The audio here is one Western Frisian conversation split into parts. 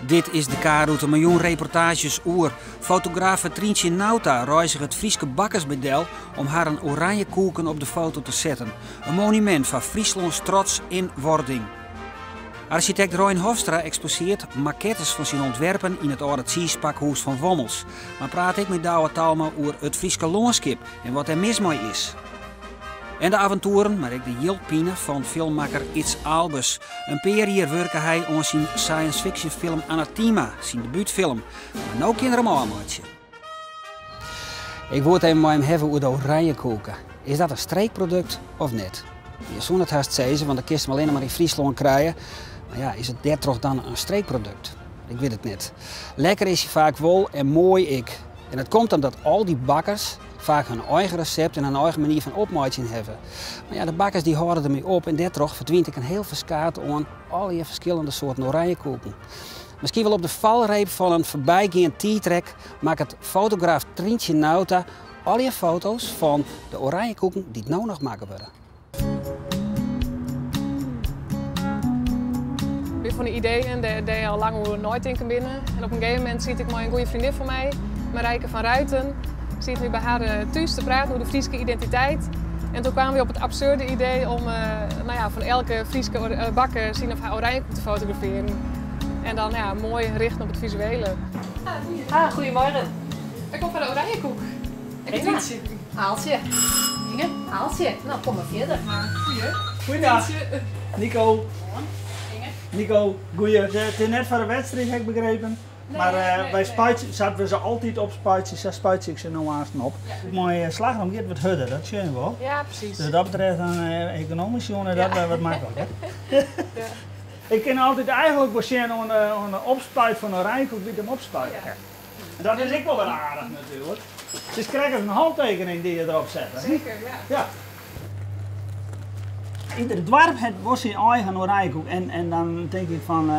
Dit is de K-rûte mei jûn reportaazjes oer fotografe Tryntsje Nauta reizget Fryske bakkers by del om harren oranjekoeken op de foto te setten. In monumint foar Fryslâns trots yn wording. Arsjitekt Rein Hofstra eksposearret makettes fan syn ûntwerpen yn it âlde tsiispakhûs fan Wommels. Mar praat ek mei Douwe Talma oer it Fryske lânskip en wat dêr mis mei is. En de aventoeren, mar ek de jildpine fan filmmakker Ids Aalbers. In pear jier wurke hy oan syn science fiction film Anathema, syn debútfilm. Mar no kin er him ôfmeitsje. Ik woe it even mei him hawwe oer de oranjekoeke. Is dat in streekprodukt of net? Je soene it hast sizze, want dan kinst him allinne mar yn Fryslân krije. Mar ja, is it dêrtroch dan in streekprodukt? Ik wit it net. Lekker is hy faak wol en moai ek. En dat komt omdat al dy bakkers faak hun eigen resept en hun eigen manier fan opmeitsjen hawwe. Mar ja, de bakkers dy hâlde dermei op en dêrtroch ferdwynt ek in hiel ferskaat oan allegear ferskillende soarten oranjekoeken. Miskien wol op de falreep fan in foarbygeand tiidrek makket fotograaf Tryntsje Nauta allegear foto's fan de oranjekoeken dy't no noch makke wurde. Bin fan de ideeën dêr't je al lang oer neitinken binne. En op in gegeven momint siet ik mei in goede freondin fan my, Marijke van Ruiten, sieten we by har thús te praten oer de Fryske identiteit. En toen kwamen we op it absurde idee om nou ja, fan elke Fryske bakker syn of har oranjekoek te fotografearjen. En dan ja, moai richten op it fisuele. Ah, goedemorgen. Ik kom foar de oranjekoek. Ik Tryntsje. Aaltsje. Inge, Aaltsje. No, kom mar fierder. Goeie. Goeiedag. Nico. Inge. Nico, goeie. It is net foar de wedstriid, ha ik begrepen. Nee, Mar nee, wy nee. spuitsje, sa't we se altyd opspuitsje, sa spuitsje ik se no aansten op. Ja. Mei slagroom giet wat hurder, dat sjoch je wol. Ja, presys. Dus wat dat betreft, dan, ekonomysk sjoen, is dat Ja. wer wat makliker. Ja. Ik kin altyd eigentlik wol sjen oan de opspuit fan de oranjekoek wie't him opspuite Ja. hat. En dat is ek wol wer aardich natuerlik. It is krekt as in hantekening dy't je derop sette. Seker, ja. Ja. Ieder doarp hat wol syn eigen oranjekoek. En dan tink ik fan,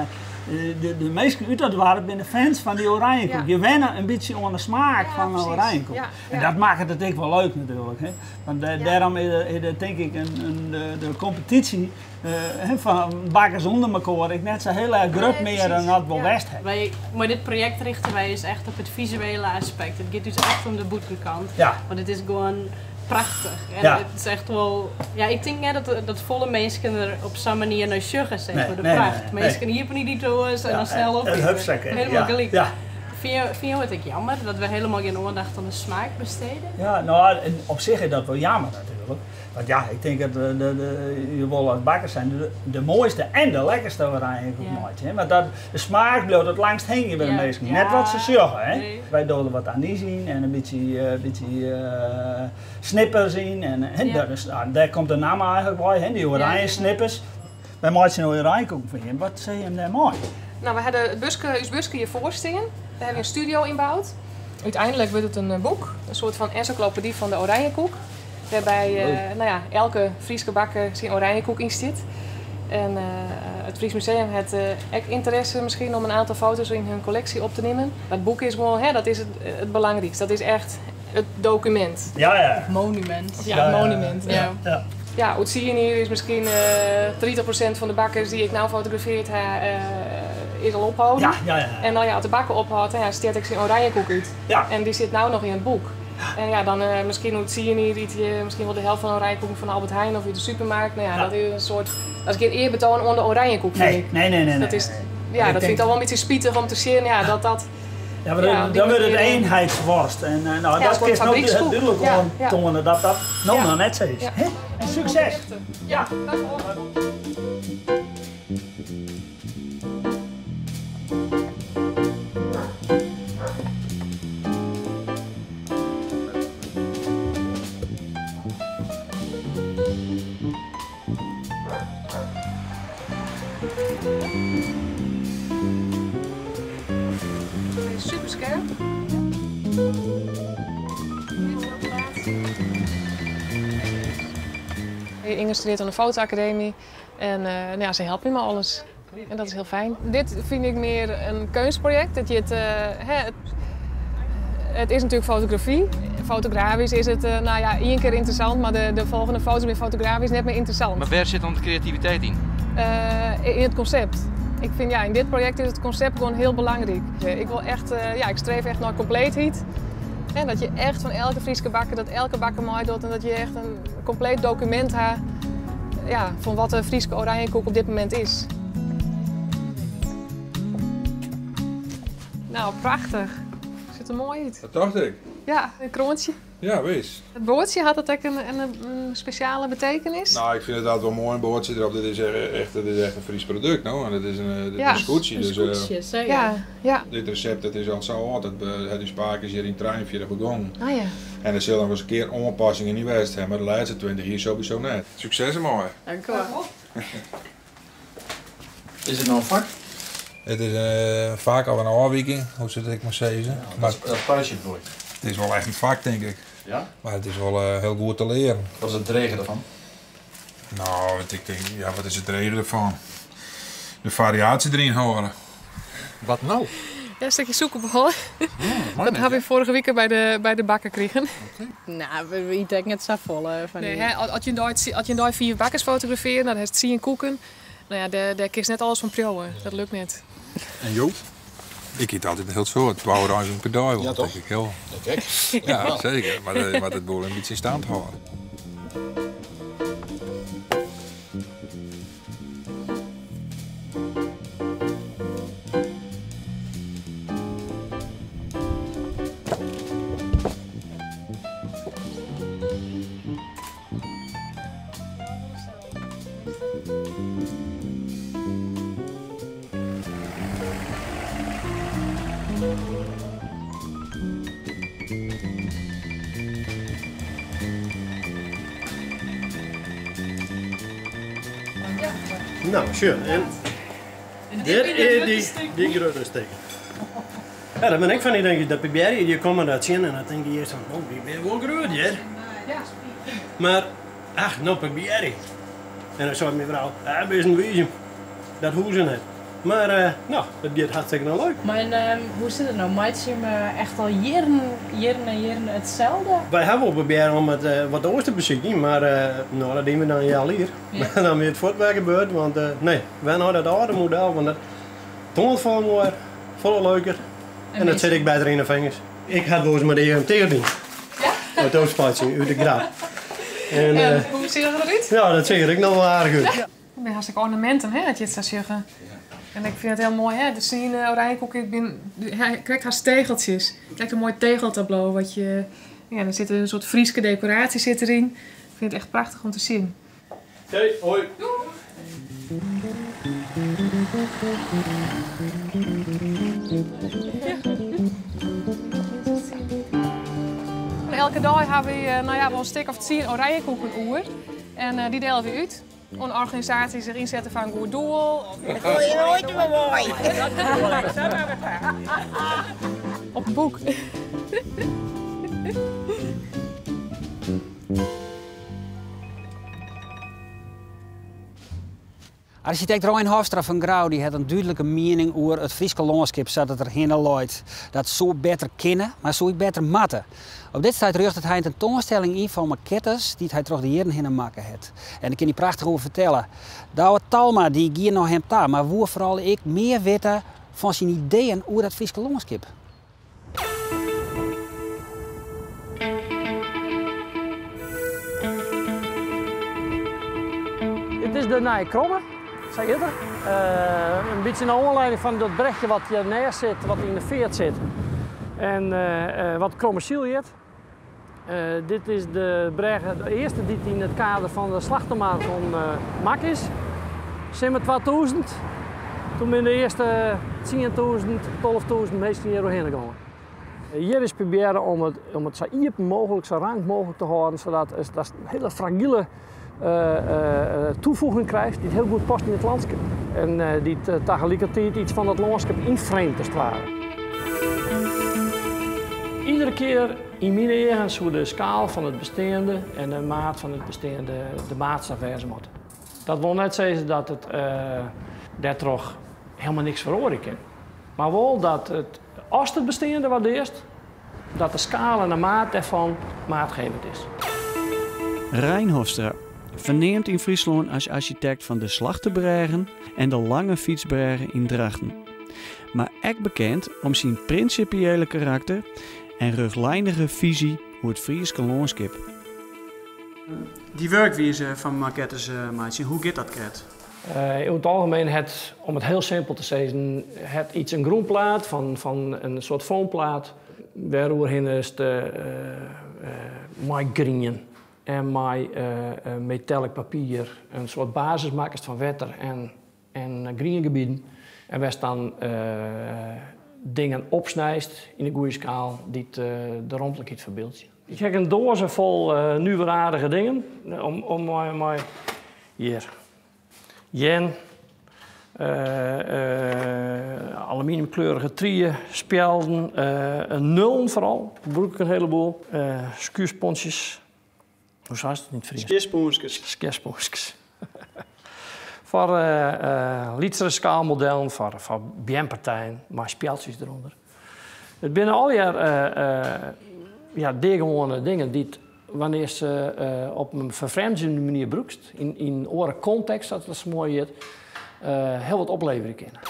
de minsken út dat doarp binne fans fan dy oranjekoek. Ja. Je wenne in bytsje oan de smaak Ja, fan de presys. oranjekoek. Ja, En ja. dat makket it ek wol leuk natuerlik. Hè? Want Ja. dêrom is der tink ik de kompetysje fan bakkers ûnder mekoar ek net sa hiel erch grut Nee, mear dan presys. dat wol Ja. west hat. Wy, mei dit projekt richte wy ús echt op it fisuele aspekt. It giet ús echt om de bûtenkant. Ja. Want it is gewoan prachtich. En Ja. it is echt wol, ja, ik tink net dat folle minsken der op sa'n manier nei sjogge, sis Nee, mar, de nee, pracht. nee, nee. Minsken iepenje dy doas en Ja, dan snel op. en hupsake, Helemaal ja. gelyk. Ja. Fine jo it ek jammer dat we helemaal gjin oandacht oan de smaak bestede? Ja, no, en op sich is dat wol jammer natuerlik. Want ja, ik tink dat je wolle as bakker zijn de moaiste en de lekkerste oranjekoek Ja. meitsje. Hè? Want dat, de smaak bliuwt it langst hingjen by de Ja. minsken. Ja. Net wat se sjogge. Hè? Nee. Wy dogge der wat anys yn en in bytsje snippers yn. En, hè, Ja. dat is, nou, dêr komt de namme eigentlik wei, hè? Dy oranje Ja. snippers. Wy meitsje no oranjekoeken foar jim. Wat sizze jim dêrmei? No, we hawwe it buske, ús buske hjirfoar stean. Dêr hawwe we in studio ynboud. Uteinlik wurdt it in boek, in soart fan ensyklopedy fan de oranjekoek. Wêrby Leuk. no ja, elke Fryske bakker syn oranjekoek yn stiet. En it Fries Museum hat ek ynteresse miskien om in oantal foto's yn hun kolleksje op te nimmen. Dat boek is gewoan, hè, dat is it belangrykst. Dat is echt it dokumint. Ja, ja. Het monumint. Ja, Ja, it ja, monumint. ja. Ja. Ja. Ja, út tsien jier is miskien 30% fan de bakkers dy't ik no fotografearre ha, is al opholden. Ja, ja, ja. En no ja, as de bakker ophâldt, dan ja, stjert ek syn oranjekoek út. Ja. En dy sit no noch yn it boek. En ja, dan miskien oer 10 jier yt je miskien wol de helte fan de oranjekoeken fan Albert Heijn of út de supermerk. No ja, Ja. dat is in soart, dat is gjin earbetoan oan de oranjekoek, fyn Nee, ik. nee, nee, nee, Dat nee, is, nee. ja, Ik dat denk fyn ik dan wol in bytsje spitich om te sjen, ja, dat dat Ja, mar Ja, op dy dan wurdt it manier, eenheidsworst. En no, Ja, dat it wordt kinst no fabrykskoek. dúdlik Ja, ja. oantoane dat dat no Ja. noch net sa is. Ja. Hè? En sukses! Ja, dankewol. Super skerp. Inge studearret oan de foto-akademy en no ja, se helpt my mei alles. En dat is hiel fijn. Dit fyn ik mear in keunstprojekt. Dat je it, hè, it is natuerlik fotografy. Fotografysk is it no ja, ien kear ynteressant, mar de folgjende foto's binne fotografysk net mear ynteressant. Mar wêr sit dan de kreativiteit yn? Yn it konsept. Ik fyn, ja, yn dit projekt is it konsept gewoan hiel belangryk. Ik wol echt, ja, ik streef echt nei kompleetheid. En dat je echt fan elke Fryske bakker, dat elke bakker meidocht en dat je echt in kompleet dokumint ha, ja, fan wat de Fryske oranjekoek op dit momint is. Nou, prachtich. Sjocht der moai út. Dat tocht ik. Ja, in kroantsje. Ja, wis. It boatsje, hat dat ek in spesjale betekenis? Nou, ik fyn it altyd wol moai, in boatsje derop. Dit is echt, dit is echt in Frysk produkt, no. En it is in skûtsje. In skûtsje, seker. Ja, ja. Dit resept, dat is al sa âld, dat hat ús pake hjir yn 43 begongen. Oh ja. En der sille noch ris in kear oanpassingen yn west ha, mar de lêste 20 jier sowieso net. Sukses dermei. Dank u wel. Is it no in fak? It is in fak of in ôfwiking, hoe se it ek mar sizze. Ja, dat puistje it moai. It is wol echt in fak, tink ik. Ja? Mar it is wol hiel goed te learen. Wat is it drege derfan? No, ik tink, ja, wat is it drege derfan? De fariaasje deryn hâlde. Wat no? Ja, in stikje sûkerbôle. Dat ha we foarige wike by de bakker krigen. Nou, we ite ek net safolle fan dy. Nee, hè, as je in dei, as je in dei 5 bakkers fotografearje, dan hast 10 koeken. No ja, dêr kinst net alles fan priuwe. Dat lukt net. En jo? Ik yt altyd in hiel soad, 2 oranjekoeken per dei wol, Ja, toch? tink ik. Heel. Dat ek. Ja, seker. Mar je moatte it wol in bytsje yn stand hâlde. No, sjoch, en dit is dy grutte stikken. Ja, dat bin ik fan dy denk ik, dat probearje, je komme daar tsjin en dan tink je earst fan, oh, dy binne wol grut hjir. Mar, ach, no probearje. En dan sei myn frou, ah, bist in wize, dat hoecht se net. Mar, no, it giet hartstikke noch leuk. Mar hoe sit it no? Meitsje jim echt al jierren, jierren en jierren itselde? Wy hawwe wol probearre om it wat oars te besykjen, mar no, dat diene we dan in healjier. Mar dan wie it fuort wer gebeurd, want nee, wer nei dat âlde model, want dat toant folle moaier, folle leuker en dat sit ek better yn de fingers. Ik ha it wolris mei de earm ticht dien. Ja? It opspuitsjen út de grap. En, En hoe seach it derút? Ja, dat seach der ek noch wol aardich út. Ja. Dat binne hartstikke ornaminten, hè, as je it sa sjogge. En ik fyn it hiel moai, hè, de sine oranjekoek, ik bin, hè, krekt hast tegeltsjes. Krekt in moai tegeltablo, wat je, ja, der sit in soart Fryske dekoraasje sit deryn. Ik fyn it echt prachtich om te sjen. Oké, hoi. Doei. Elke dei hawwe wy, no ja, wol in stik of 10 oranjekoeken oer. En dy dele wy út oan organisaasjes dy't sich ynsette foar in goed doel. Dat wol je noait mear moai. Op in boek. Arsjitekt Rein Hofstra fan Grou dy hat in dúdlike miening oer it Fryske lânskip sa't it der hinne leit. Dat soe better kinne, mar soe ek better moatte. Op dit stuit rjochtet hy in tentoanstelling yn fan makettes dy't hy troch de jierren hinne makke hat. En dêr kin hy prachtich oer fertelle. Douwe Talma dy gie nei him ta, mar woe foaral ek mear witte fan syn ideeën oer dat Fryske lânskip. It is de Nije Kromme, sa hjit er. In bytsje nei oanlieding fan dat brechje wat hjir nêst sit, wat yn de feart sit en wat Kromme Syl hjit. Dit is de brêge, de earste dy't yn it kader fan de Slachtemaraton makke is. Simmer 2000, toen binne de earste 10.000, 12.000 minsken hjir oerhinne gongen. Hjir is probearre om it sa iepen mooglik, sa rank mooglik te hâlden, sadat datst in hiele fragile toevoeging krijst dy't hiel goed past yn it lânskip en dy't tagelikertiid iets fan dat lânskip ynframet as it ware. Iedere kear yn myn eagen soe de skaal fan it besteande en de maat fan it besteande de maatstaf wêze moatte. Dat wol net sizze dat it dêrtroch helemaal niks feroarje kin, mar wol dat it, ast it besteande waardearst, dat de skaal en de maat dêrfan maatgevend is. Rein Hofstra Ferneamd yn Fryslân as arsjitekt fan de Slachtebrêgen en de Lange Fytsbrêge yn Drachten. Mar ek bekend om syn prinsipiële karakter en rjochtlinige fisy oer it Fryske lânskip. Dy wurkwize fan makettes meitsjen, hoe giet dat krekt? Yn it algemeen hat, om it hiel simpel te sizzen, hat iets in grûnplaat fan in soart foamplaat wêroerhinne is mei grien en mei metallic papier in soart basis makkest fan wetter en griengebieten en wêr'tst dan dingen opsnijst yn 'e goede skaal dy't de romtlikheid ferbyldzje. Ik ha in doaze fol nuveraardige dingen om mei hjir. Jen, aluminiumkleurige trie, spjelden, nullen foaral, brûk ik in heleboel. Skuurspontsjes, hoe seist it yn it Frysk? Skjirspûnskes. Skjirspûnskes. Foar lytsere skaalmodellen, foar beampartijen mei spjeldsjes derûnder. It binne allegear ja, deagewoane dingen dy't wannear'tst se op in ferfrjemdzjende manier brûkst, yn in oare kontekst, sa't dat sa moai hjit, hiel wat opleverje kinne.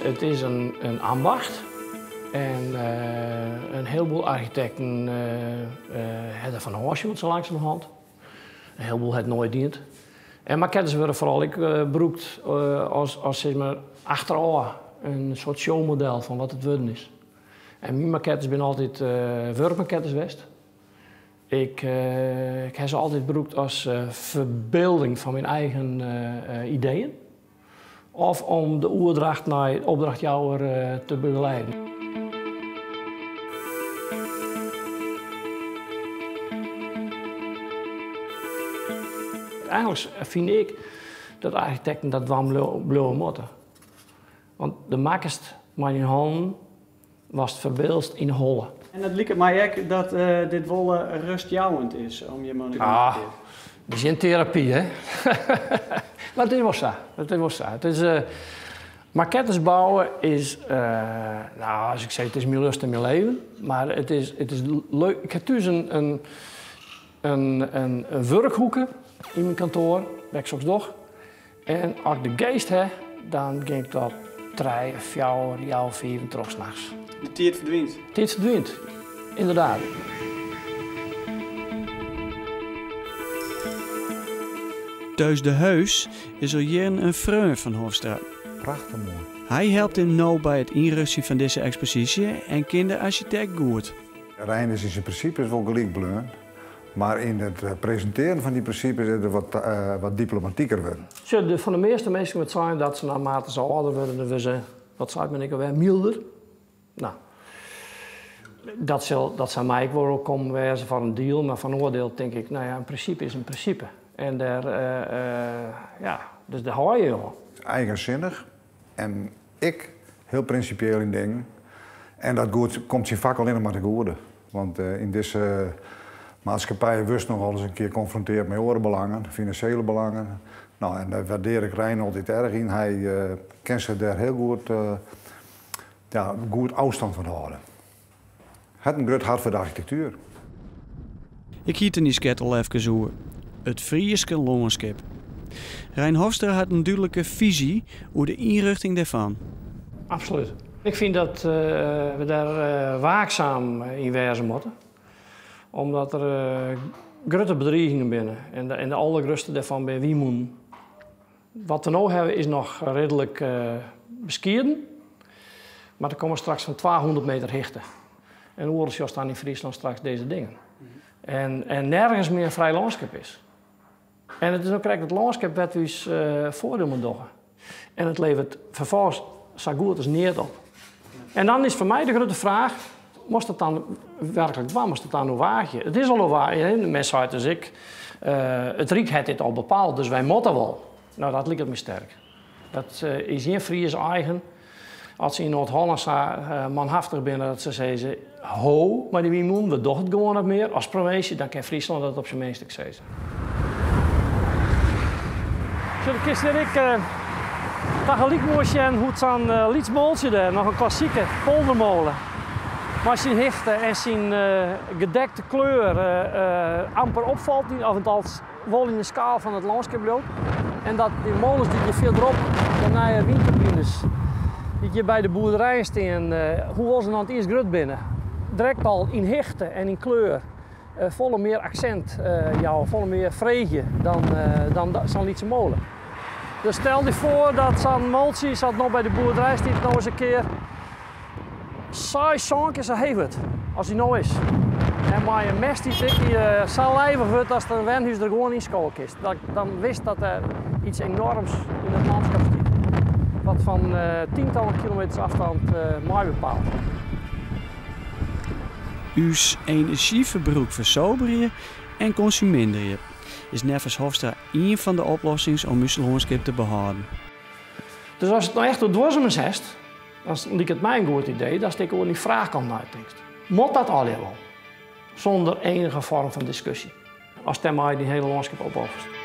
It is in ambacht en in hielboel architekten ha der fan ôfsjoen sa langsumerhand. In hielboel hat noait dien. En makettes wurde foaral ek brûkt as as sis mar achterôf in soart showmodel fan wat it wurden is. En myn makettes binne altyd wurkmakettes west. Ik ik ha se altyd brûkt as ferbylding fan myn eigen ideeën. Of om de oerdracht nei opdrachtjouwer te begeleiden. Eigenlik fyn ik dat architekten dat dwaan bliuwe moatte. Want do makkest mei dyn hannen watst ferbyldst yn 'e holle. En it liket my ek dat dit wol rêstjouwend is om hjir mei oan de gong te gean. It is gjin terapy, hè? Mar it is wol sa. It is wol sa. It is, makettes bouwe is, no, as ik sis, it is myn lust en myn leven. Mar it is, it is leuk. Ik ha thús in, in wurkhoeke yn myn kantoar, wêr't ik soks doch. En as ik de geast ha, dan gean ik tot trije, fjouwer, healwei fiven troch nachts. De tiid ferdwynt. De tiid ferdwynt, ynderdaad. Teus de Heus is al jierren in freon fan Hofstra. Prachtich moai. Hy helpt him no by it ynrjochtsjen fan dizze eksposysje en kin de arsjitekt goed. Rein is yn syn prinsipes wol gelyk bleaun. Mar yn it presintearjen fan dy prinsipes is er wat diplomatiker wurden. Sjoch, fan de measte minsken wurdt sein dat se naarmate se âlder wurde, dan wurde se, wat seit men ek alwer, mylder. No, dat sil, dat sil my ek wol oerkommen wêze foar in diel, mar foar in oar diel tink ik, no ja, in prinsipe is in prinsipe. En dêr, ja, dus dêr hâld je je oan. Eigensinnich en ek hiel prinsipieel yn dingen. En dat goed komt syn fak allinnich mar te goede. Want yn dizze maatskippij wurdst noch alris in kear konfronteard mei oare belangen, finansjele belangen. No, en dêr waardear ik Rein altyd erch yn. Hy kin sich dêr hiel goed, ja, goed ôfstân fan hâlde. Hat in grut hart foar de architektuer. Ik hie it der niiskrekt al efkes oer, it Fryske lânskip. Rein Hofstra hat in dúdlike fisy oer de ynrjochting dêrfan. Absolút. Ik fyn dat we dêr waaksaam yn wêze moatte, omdat der grutte bedrigingen binne en de aldergrutste dêrfan binne wynmûnen. Wat we no hawwe is noch ridlik beskieden, mar der komme straks fan 200 meter hichte. En oeral sjochst dan yn Fryslân straks dizze dingen. En nergens mear frij lânskip is. En it is no krekt it lânskip wêr't we ús foardiel mei dogge. En it leveret ferfolgens sa goed as neat op. En dan is foar my de grutte fraach, moatst dat dan werklik dwaan? Moatst it dan oerwaagje? It is al oerwaagje. Men seit dus ek, it Ryk hat dit al bepaald, dus wy moatte wol. No, dat liket my sterk. Dat is gjin Fries eigen. As se yn Noard-Hollân sa manhaftich binne dat se sizze, ho mei dy wynmûnen, we dogge it gewoan net mear as provinsje, dan kin Fryslân dat op syn minst ek sizze. Sjoch, kinst hjir ek. Tagelyk moai sjen hoe't sa'n lyts mooltsje dêr, noch in klassike poldermole, mei syn hichte en syn gedekte kleur amper opfalt, of althans wol yn de skaal fan it lânskip bliuwt. En dat dy molens dy't hjir fierderop, de nije wynturbines, dy't hjir by de boerderijen stean, hoewol se noch net iens grut binne, direkt al yn hichte en yn kleur folle mear aksint jouwe, folle mear freegje dan sa'n lytse mole. Dus stel dy foar dat sa'n mooltsje, sa't no by de boerderij stiet, no ris in kear seis, sân kear sa heech wurdt as hy no is. En mei in mêst dy't ek sa lijvich wurdt datst in wenhûs der gewoan yn skowe kinst. Dan witst dat der iets enorms yn it lânskip stiet, wat fan tientallen kilometers afstand mei bepaalt. Us enerzjyferbrûk fersoberje en konsuminderje is neffens Hofstra ien fan de oplossings om ús lânskip te behâlden. Dus ast it no echt oer duorsumens hast, dan liket my in goed idee datst ek oer dy fraachkant neitinkst. Moat dat allegear wol? Sûnder enige foarm fan diskusje. Ast dêrmei dyn hiele lânskip opofferest.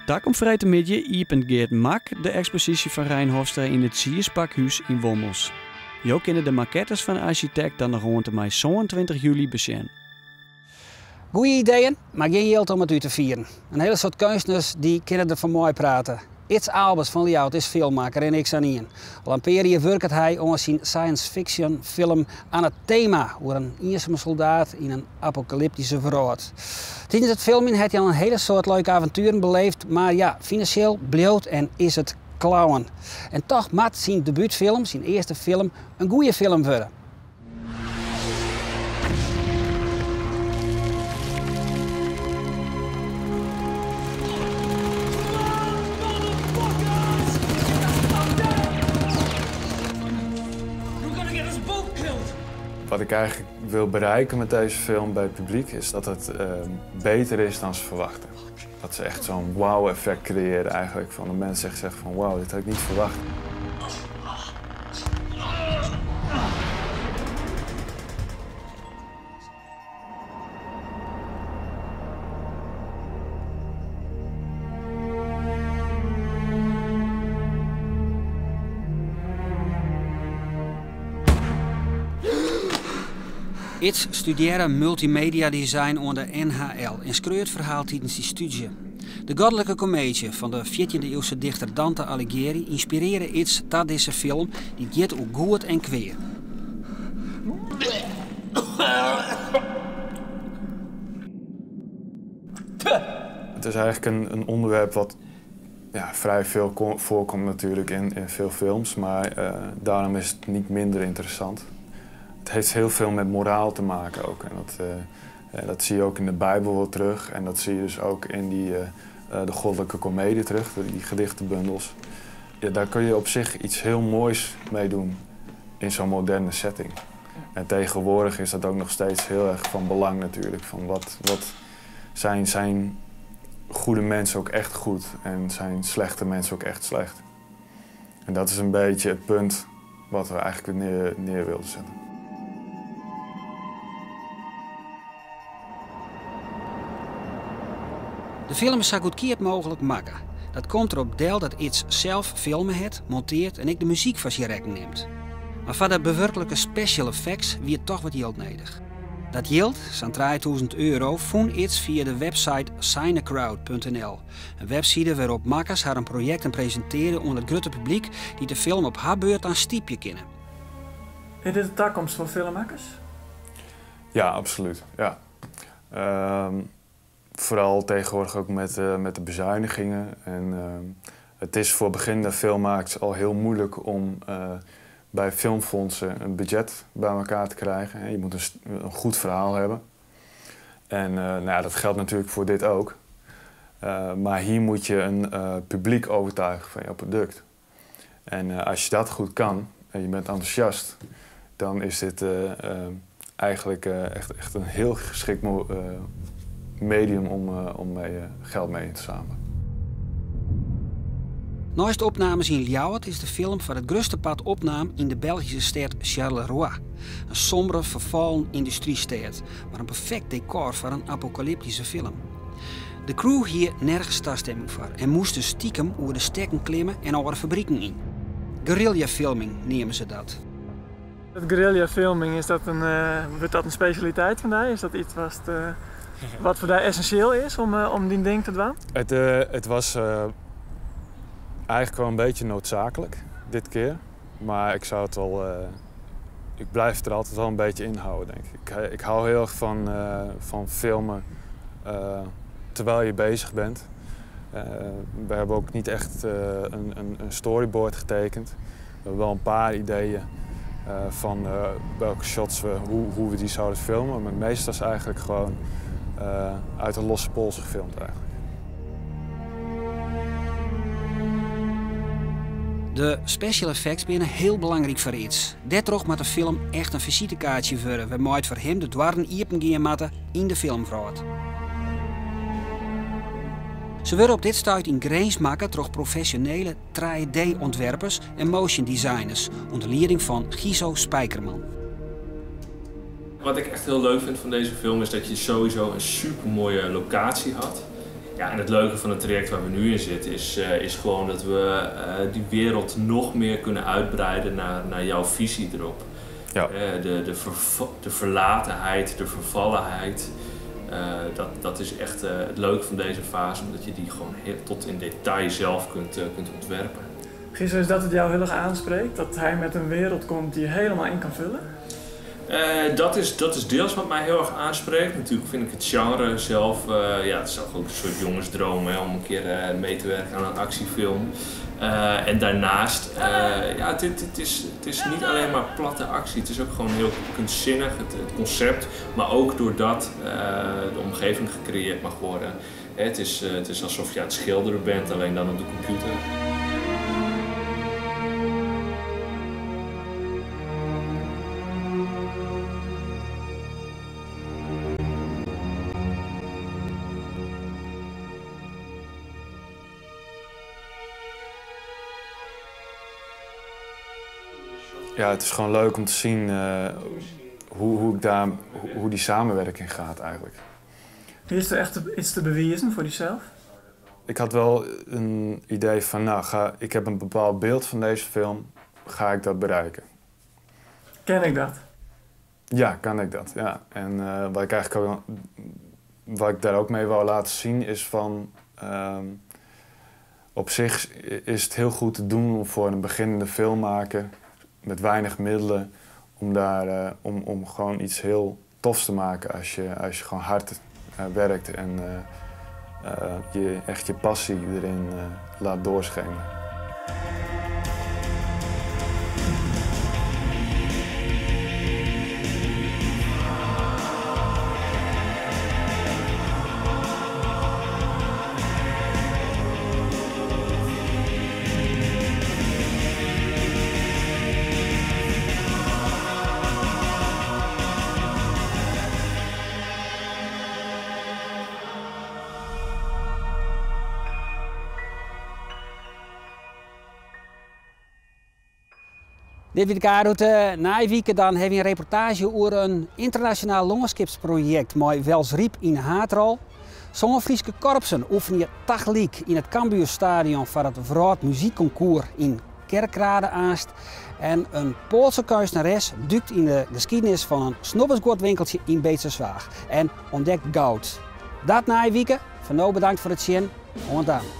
Takom freedtemiddei iepent Geert Mak de eksposysje fan Rein Hofstra yn it Tsjiispakhús yn Wommels. Jo kinne de makettes fan de arsjitekt dan noch oant en mei 27 july besjen. Goeie ideeën, mar gjin jild om it út te fieren. In hiele soad keunstners dy kinne der fan meiprate. Ids Aalbers fan Ljouwert is filmmakker en ek sa'n ien. Al in pear jier wurket hy oan syn science fiction film Anathema oer in iensume soldaat yn in apokalyptyske wrâld. Tidens it filmjen hat hy al in hiele soad leuke aventueren beleefd, mar ja, finansjeel bliuwt en is it klauwen. En toch moat syn debútfilm, syn earste film, in goeie film wurde. Wat ik eigenlijk wil bereiken met deze film bij het publiek is dat het beter is dan ze verwachten. Dat ze echt zo'n wow-effect creëren eigenlijk. Van de mensen echt zeggen van wow, dit had ik niet verwacht. Ids studearre multimedia design oan de NHL en skreau it ferhaal tidens dy stúdzje. De Godlike Komeedzje fan de fjirtjinde-iuwse dichter Dante Alighieri ynspirearre Ids ta dizze film dy't giet oer goed en kwea. Het is eigenlijk een onderwerp wat ja, vrij veel voorkomt natuurlijk in veel films, maar daarom is het niet minder interessant. Het heeft heel veel met moraal te maken ook. En dat zie je ook in de Bijbel wel terug. En dat zie je dus ook in de goddelijke komedie terug, die gedichtenbundels. Ja, daar kun je op zich iets heel moois mee doen in zo'n moderne setting. En tegenwoordig is dat ook nog steeds heel erg van belang natuurlijk. Van wat zijn goede mensen ook echt goed en zijn slechte mensen ook echt slecht. En dat is een beetje het punt wat we eigenlijk neer wilden zetten. De film is sa goedkeap mooglik makke. Dat komt derop del dat Ids sels filme hat, montearret en ek de muzyk foar syn rekken nimt. Mar foar de bewurklike special effects wie dochs wat jild nedich. Dat jild, sa'n €3000, fûn Ids fia de website cinecrowd.nl. In webside wêrop't makkers harren projekten presintearje oan it grutte publyk dy't de film op har beurt dan stypje kinne. Is dit de takomst foar filmmakkers? Ja, absoluut. Ja. Vooral tegenwoordig ook met de bezuinigingen. En het is voor beginnende filmmakers al heel moeilijk om bij filmfondsen een budget bij elkaar te krijgen. Je moet een goed verhaal hebben. En dat geldt natuurlijk voor dit ook. Maar hier moet je een publiek overtuigen van jouw product. En als je dat goed kan en je bent enthousiast, dan is dit eigenlijk echt een heel geschikt medium om geld mee in te zamelen. Neist opnames yn Ljouwert is de film foar it grutste part opnaam yn de Belgyske stêd Charleroi. In sombere, ferfallen yndustrystêd, mar in perfekt dekor foar in apokalyptyske film. De crew hie nergens tastimming foar en moast dus stikem oer de stekken klimme en âlde fabriken yn. Guerrilla-filming neame se dat. Dat guerrilla-filming, is dat in, wurdt dat in spesjaliteit fan dy? Is dat iets wat, wat foar dy essensjeel is om, om dyn ding te dwaan? Het, het was eigenlijk wel een beetje noodzakelijk, dit keer. Maar ik zou het al. Ik blijf het er altijd wel een beetje in houden, denk ik. Ik, ik hou heel erg van, van filmen terwijl je bezig bent. We hebben ook niet echt een storyboard getekend. We hebben wel een paar ideeën van welke shots we, hoe we die zouden filmen. Maar meestal is eigenlijk gewoon uit de losse pols gefilmd eigenlijk. De special effects binne hiel belangryk foar Ids. Dêrtroch moat de film echt in fisitekaartsje wurde, wêrmei't foar him de doarren iepen gean moatte yn de filmwrâld. Se wurde op dit stuit yn Grins makke troch profesjonele 3D-ûntwerpers en motion designers ûnder lieding fan Giso Spijkerman. Wat ik echt heel leuk vind van deze film is dat je sowieso een super mooie locatie had. Ja, en het leuke van het traject waar we nu in zitten is, is gewoon dat we die wereld nog meer kunnen uitbreiden naar jouw visie erop. Ja. De verlatenheid, de vervallenheid. Dat is echt het leuke van deze fase, omdat je die gewoon heel, tot in detail zelf kunt ontwerpen. Giso, is dat het jou heel erg aanspreekt? Dat hij met een wereld komt die je helemaal in kan vullen? Dat is deels wat mij heel erg aanspreekt. Natuurlijk vind ik het genre zelf, ja, het is ook een soort jongensdroom hè, om een keer mee te werken aan een actiefilm. En daarnaast, ja, het is niet alleen maar platte actie, het is ook gewoon heel kunstzinnig, het concept. Maar ook doordat de omgeving gecreëerd mag worden. Het is alsof je aan het schilderen bent, alleen dan op de computer. Ja, het is gewoon leuk om te zien hoe die samenwerking gaat eigenlijk. Is er echt iets te bewijzen voor jezelf? Ik had wel een idee van, ik heb een bepaald beeld van deze film, ga ik dat bereiken? Ken ik dat? Ja, kan ik dat, ja. En wat ik eigenlijk ook, wat ik daar ook mee wou laten zien is van, op zich is het heel goed te doen om voor een beginnende filmmaker met weinig middelen om gewoon iets heel tofs te maken als je gewoon hard werkt en je echt je passie erin laat doorschemeren. Dit wie de K-route. Nije wike dan ha we in reportaazje oer in ynternasjonaal lânskipsprojekt mei Wjelsryp yn de haadrol. Sân Fryske korpsen oefenje tagelyk yn it Cambuurstadion foar it Wrâldmuzykkonkoers yn Kerkrade aanst. En in Poalske keunstneres dúkt yn de skiednis fan in snobbersguodwinkeltsje yn Beetsterzwaag en ûntdekt goud. Dat nije wike. Foar no bedankt foar it sjen. Oant dan.